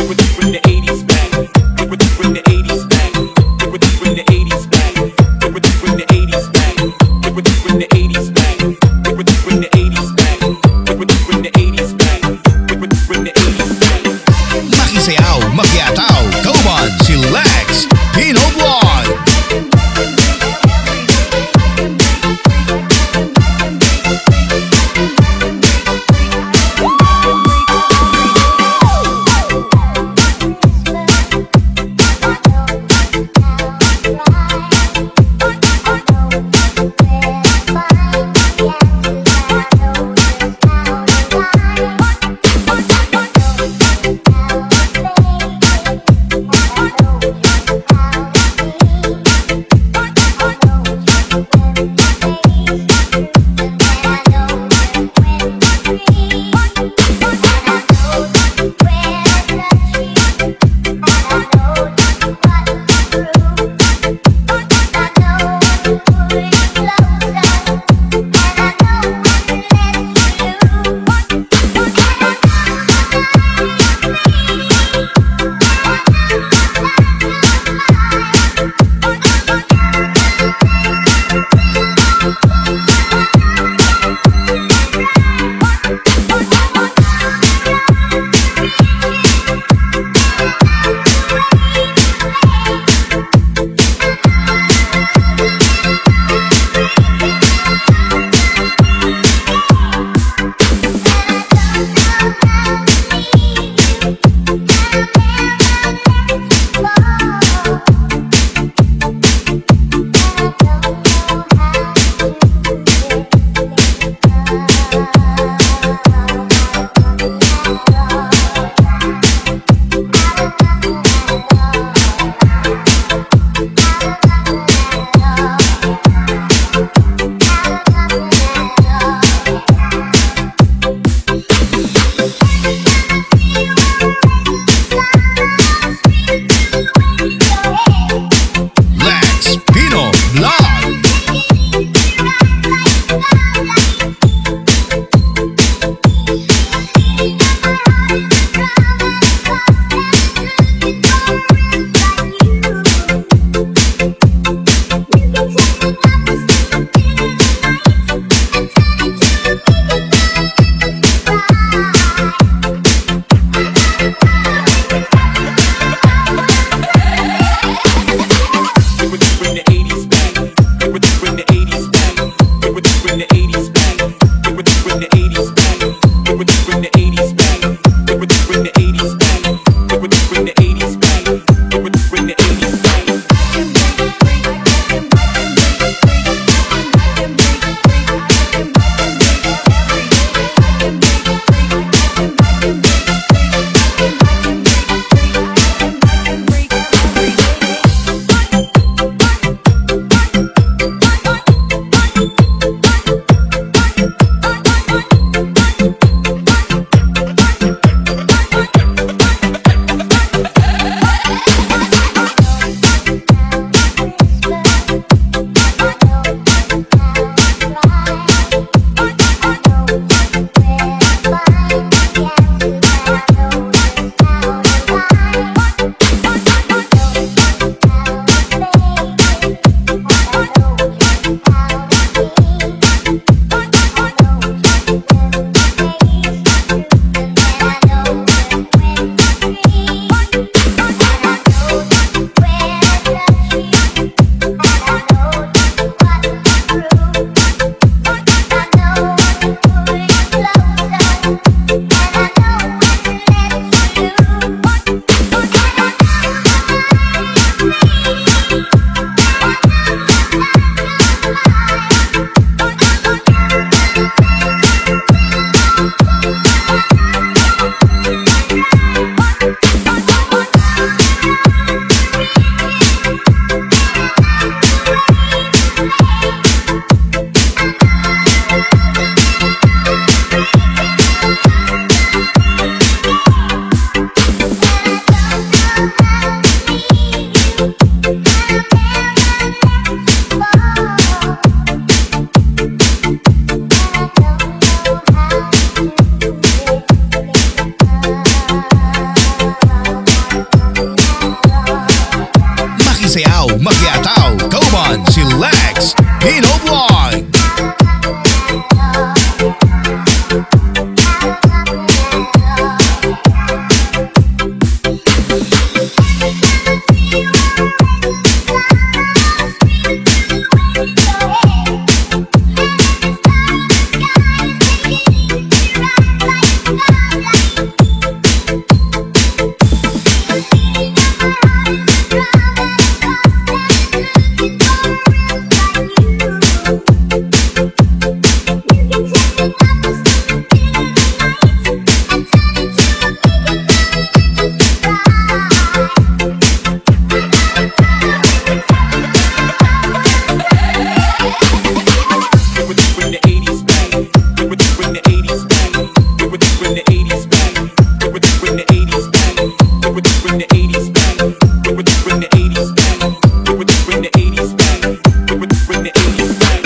Bring the 80s back. Bring the 80s back. Bring the 80s back. Bring the 80s back. Bring the 80s back. Bring the 80s back. Bring the 80s back. Bring the 80s back. Makisayaw, makiataw, kauban si Lex Pino Vlog. Makisayaw, makiataw, kauban si Lex Pino Vlog. Bring the 80s back. Bring the 80s back. Bring the 80s back. Bring the 80s back. Bring the 80s back. Bring the 80s back. Bring the 80s back. Bring the 80s back.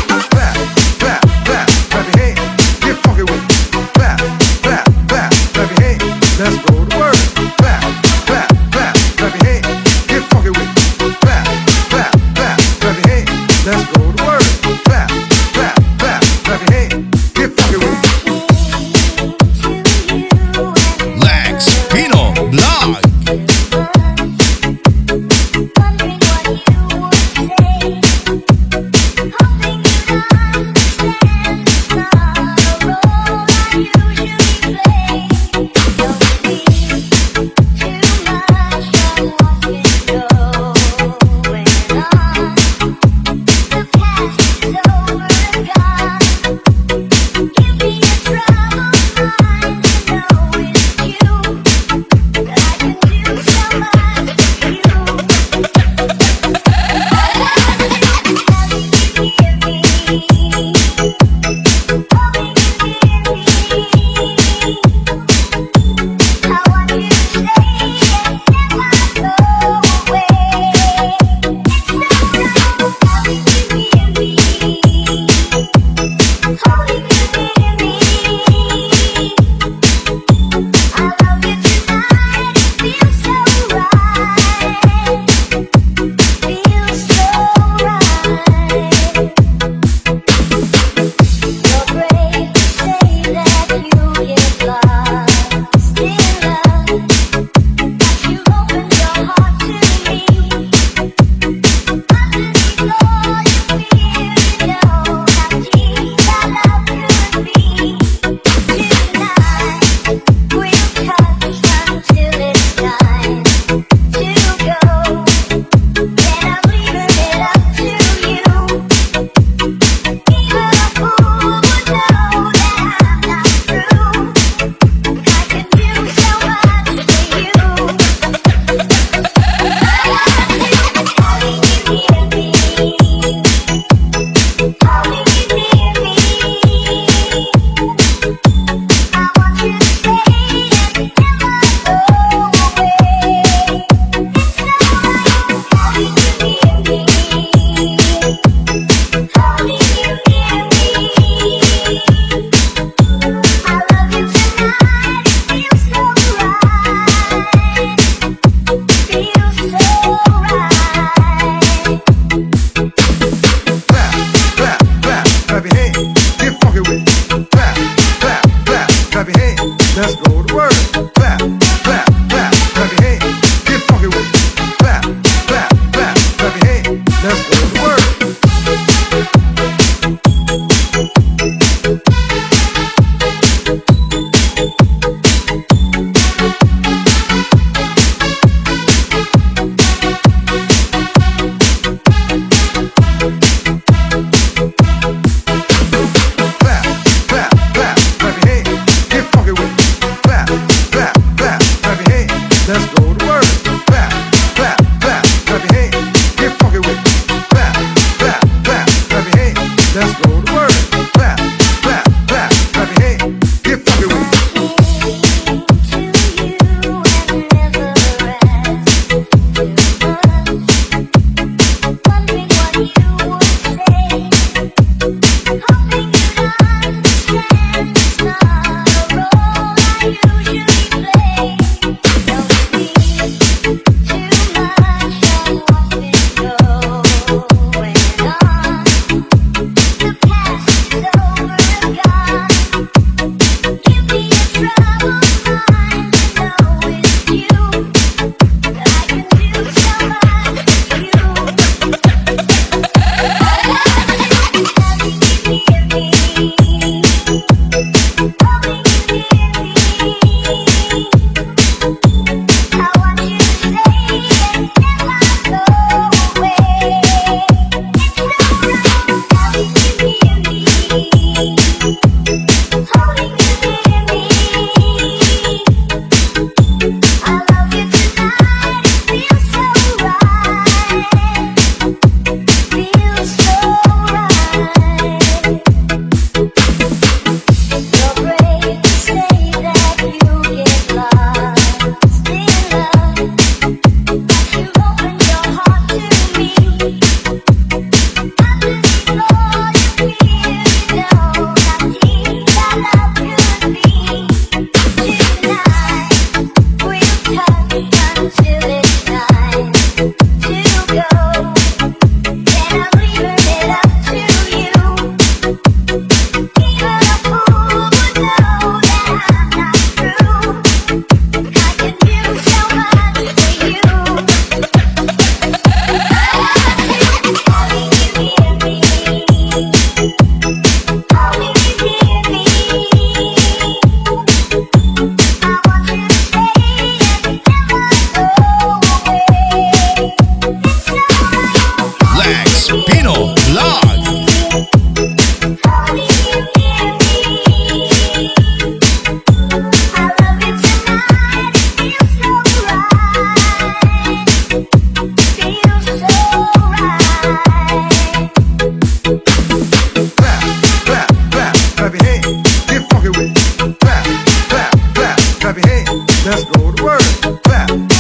Clap, clap, clap, clap your hands. Get funky with it. Clap, clap, clap, clap your hands. Let's go to work. Clap, clap, clap, clap your hands. Get funky with it. Clap, clap, clap, clap your hands. Let's go to work. Clap, clap, clap, clap your hands. Get funky with it. Lex Pino Vlog. Wondering what you would say. Hoping you'd understand it's not a role I usually play. Don't speak too much on what's been going on. The past is over and gone. Give me a troubled mind to know it's you. But I can do so much for you. I want you near me, holding you near me. I want you to stay and never go away. It's so right having you near me, holding you near me. I love you tonight. It feels so right. Feels so right. You're brave to say that you get lost in love, that you opened your heart to me. Underneath all your fear, you know how deep our love could be. Tonight we'll touch until it's time to go. Then I'm leaving it up to you. Even a fool would know that I'm not through. I can do so much for you. I want you, having you near me, holding you near me. I want you to stay and never go away. It's so right having you near me, holding you near me. I love you tonight. It feels so right. Feels so right. Clap, clap, clap, clap your hands. Get funky with it. Clap, clap, clap, clap your hands. Let's go to work. Clap, clap, clap, clap your hands. Get funky with it. Clap, clap, clap, clap your hands. Let's go to work. Clap, clap, clap, clap your hands. Get funky with it. Clap, clap, clap, clap your hands. Let's go to work. Clap, clap, clap, clap your hands. Get funky with it. Clap, Work. Clap.